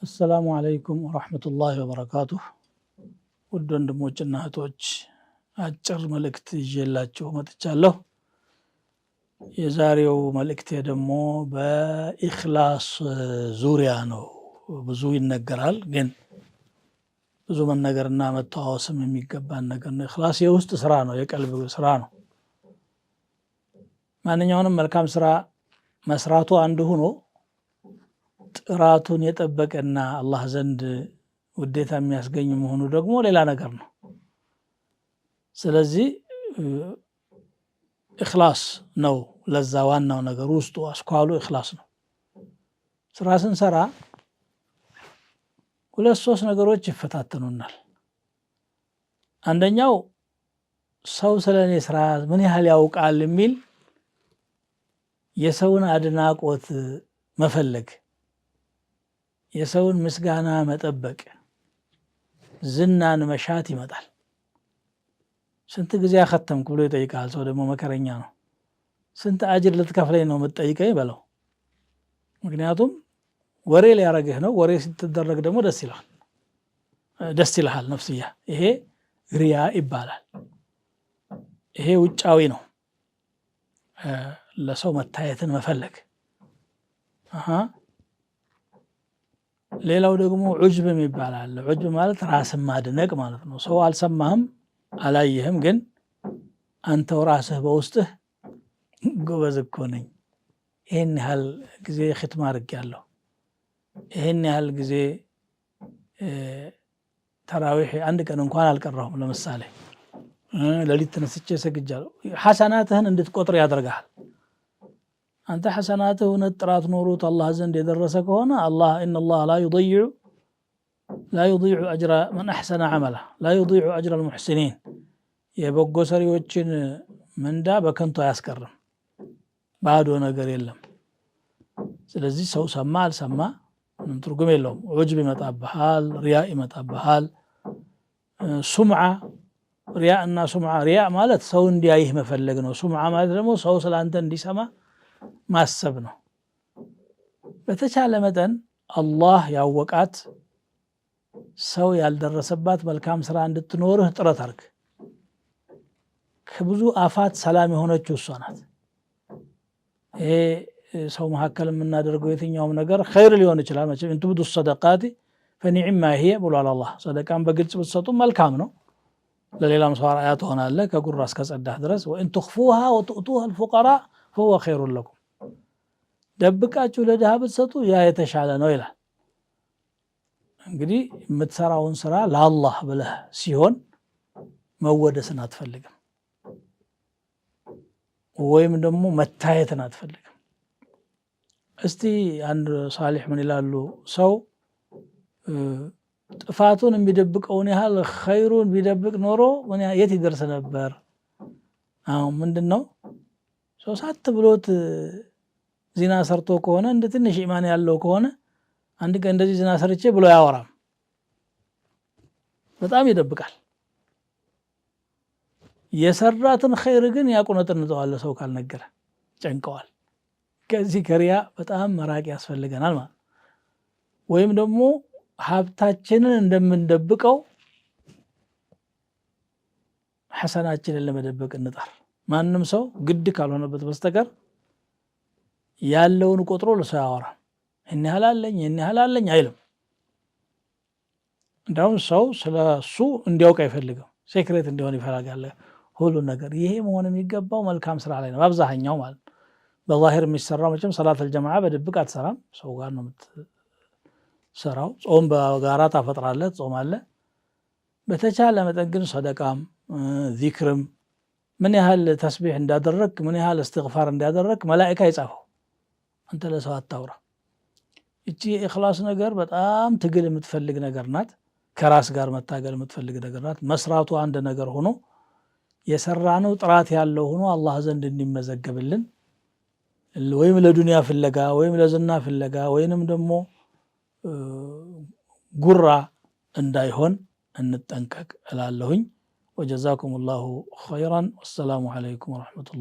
السلام عليكم ورحمة الله وبركاته። ውድ ወንድሞችና እህቶች፣ አጭር መልእክት ይዤላችሁ መጥቻለሁ። የዛሬው መልእክቴ ደግሞ በኢኽላስ ዙሪያ ነው። ብዙ ይነገራል፣ ግን ብዙ መነገርና መተዋወስም የሚገባን ነገር ነው። ኢኽላስ የውስጥ ስራ ነው፣ የቀልብ ስራ ነው። ማንኛውንም መልካም ስራ መስራቱ አንድ ሆኖ ጥራቱን የጠበቀና አላህ ዘንድ ውዴታ የሚያስገኝ መሆኑ ደግሞ ሌላ ነገር ነው። ስለዚህ ኢኽላስ ነው ለዛ ዋናው ነገር፣ ውስጡ አስኳሉ ኢኽላስ ነው። ስራ ስንሰራ ሁለት ሶስት ነገሮች ይፈታተኑናል። አንደኛው ሰው ስለ እኔ ስራ ምን ያህል ያውቃል የሚል የሰውን አድናቆት መፈለግ፣ የሰውን ምስጋና መጠበቅ፣ ዝናን መሻት ይመጣል። ስንት ጊዜ አኸተምክ ብሎ ይጠይቃል። ሰው ደግሞ መከረኛ ነው። ስንት አጅር ልትከፍለኝ ነው የምትጠይቀኝ በለው። ምክንያቱም ወሬ ሊያረግህ ነው። ወሬ ስትደረግ ደግሞ ደስ ይልሃል፣ ደስ ይልሃል ነፍስያ። ይሄ ሪያ ይባላል። ይሄ ውጫዊ ነው፣ ለሰው መታየትን መፈለግ። ሌላው ደግሞ ዑጅብ የሚባል አለ። ዑጅብ ማለት ራስን ማድነቅ ማለት ነው። ሰው አልሰማህም አላየህም፣ ግን አንተው ራስህ በውስጥህ ጎበዝ እኮ ነኝ፣ ይህን ያህል ጊዜ ኽትማ አድርጌያለሁ፣ ይህን ያህል ጊዜ ተራዊሕ አንድ ቀን እንኳን አልቀረሁም፣ ለምሳሌ ሌሊት ተነስቼ ሰግጃለሁ። ሐሰናትህን እንድትቆጥር ያደርግሃል። አንተ ሐሰናትህ እውነት ጥራት ኖሮት አላህ ዘንድ የደረሰ ከሆነ አላህ إن الله لا يضيع أجر من أحسن عملا لا يضيع أجر المحسنين፣ የበጎ ሰሪዎችን ምንዳ በከንቱ አያስቀርም። ባዶ ነገር የለም። ስለዚህ ሰው ሰማ አልሰማ ምንም ትርጉም የለውም። ዑጅብ ይመጣብሃል፣ ሪያ ይመጣብሃል። ሱምዓ፣ ሪያ እና ሱምዓ፣ ሪያ ማለት ሰው እንዲያይህ መፈለግ ነው። ሱምዓ ማለት ደግሞ ሰው ስለአንተ እንዲሰማ ማሰብ ነው። በተቻለ መጠን አላህ ያወቃት ሰው ያልደረሰባት መልካም ስራ እንድትኖርህ ጥረት አድርግ። ከብዙ አፋት ሰላም የሆነችው እሷ ናት። ይሄ ሰው መካከል የምናደርገው የትኛውም ነገር ኸይር ሊሆን ይችላል። መቼም إن تبدوا الصدقات فنعما هي ብሏል አላህ። ሰደቃን በግልጽ ብትሰጡ መልካም ነው፣ ለሌላም ሰው አርአያ ትሆናለህ ከጉራ እስከ ጸዳህ ድረስ። وإن تخفوها وتؤتوها الفقراء فهو خير لكم፣ ደብቃችሁ ለድሃ ብትሰጡ ያ የተሻለ ነው ይላል። እንግዲህ የምትሰራውን ስራ ለአላህ ብለህ ሲሆን መወደስን አትፈልግም፣ ወይም ደግሞ መታየትን አትፈልግም። እስቲ አንድ ሳሊሕ ምን ይላሉ? ሰው ጥፋቱን የሚደብቀውን ያህል ኸይሩን ቢደብቅ ኖሮ የት ይደርስ ነበር? አሁን ምንድን ነው፣ ሰው ሳት ብሎት ዚና ሰርቶ ከሆነ፣ እንደ ትንሽ ኢማን ያለው ከሆነ፣ አንድ ቀን እንደዚህ ዚና ሰርቼ ብሎ አያወራም። በጣም ይደብቃል። የሰራትን ኸይር ግን ያቁነጥንጠዋል። ሰው ካልነገረ ጨንቀዋል። ከዚህ ከሪያ በጣም መራቅ ያስፈልገናል ማለት፣ ወይም ደግሞ ሀብታችንን እንደምንደብቀው ሐሰናችንን ለመደበቅ እንጣር። ማንም ሰው ግድ ካልሆነበት በስተቀር ያለውን ቆጥሮ ለሰው አያወራም። ይህን ያህል አለኝ፣ ይህን ያህል አለኝ አይልም። እንዲያውም ሰው ስለ እሱ እንዲያውቅ አይፈልግም። Secret እንዲሆን ይፈልጋል ሁሉ ነገር። ይሄ መሆን የሚገባው መልካም ስራ ላይ ነው በአብዛኛው ማለት ነው። በዛሂር የሚሰራው መቼም ሰላት አልጀማዓ በድብቅ አትሰራም፣ ሰው ጋር ነው የምትሰራው። ጾም በጋራ ታፈጥራለህ፣ ጾም አለ። በተቻለ መጠን ግን ሰደቃም ዚክርም ምን ያህል ተስቢሕ እንዳደረግ፣ ምን ያህል እስትግፋር እንዳደረግ መላኢካ ይጻፈው። አንተ ለሰው አታውራ። እቺ የኢኽላስ ነገር በጣም ትግል የምትፈልግ ነገር ናት። ከራስ ጋር መታገል የምትፈልግ ነገር ናት። መስራቱ አንድ ነገር ሆኖ የሰራነው ጥራት ያለው ሆኖ አላህ ዘንድ እንዲመዘገብልን ወይም ለዱንያ ፍለጋ ወይም ለዝና ፍለጋ ወይንም ደግሞ ጉራ እንዳይሆን እንጠንቀቅ እላለሁኝ። ወጀዛኩም ላሁ ኸይራን። ወሰላሙ ዓለይኩም ወረሕመቱላህ።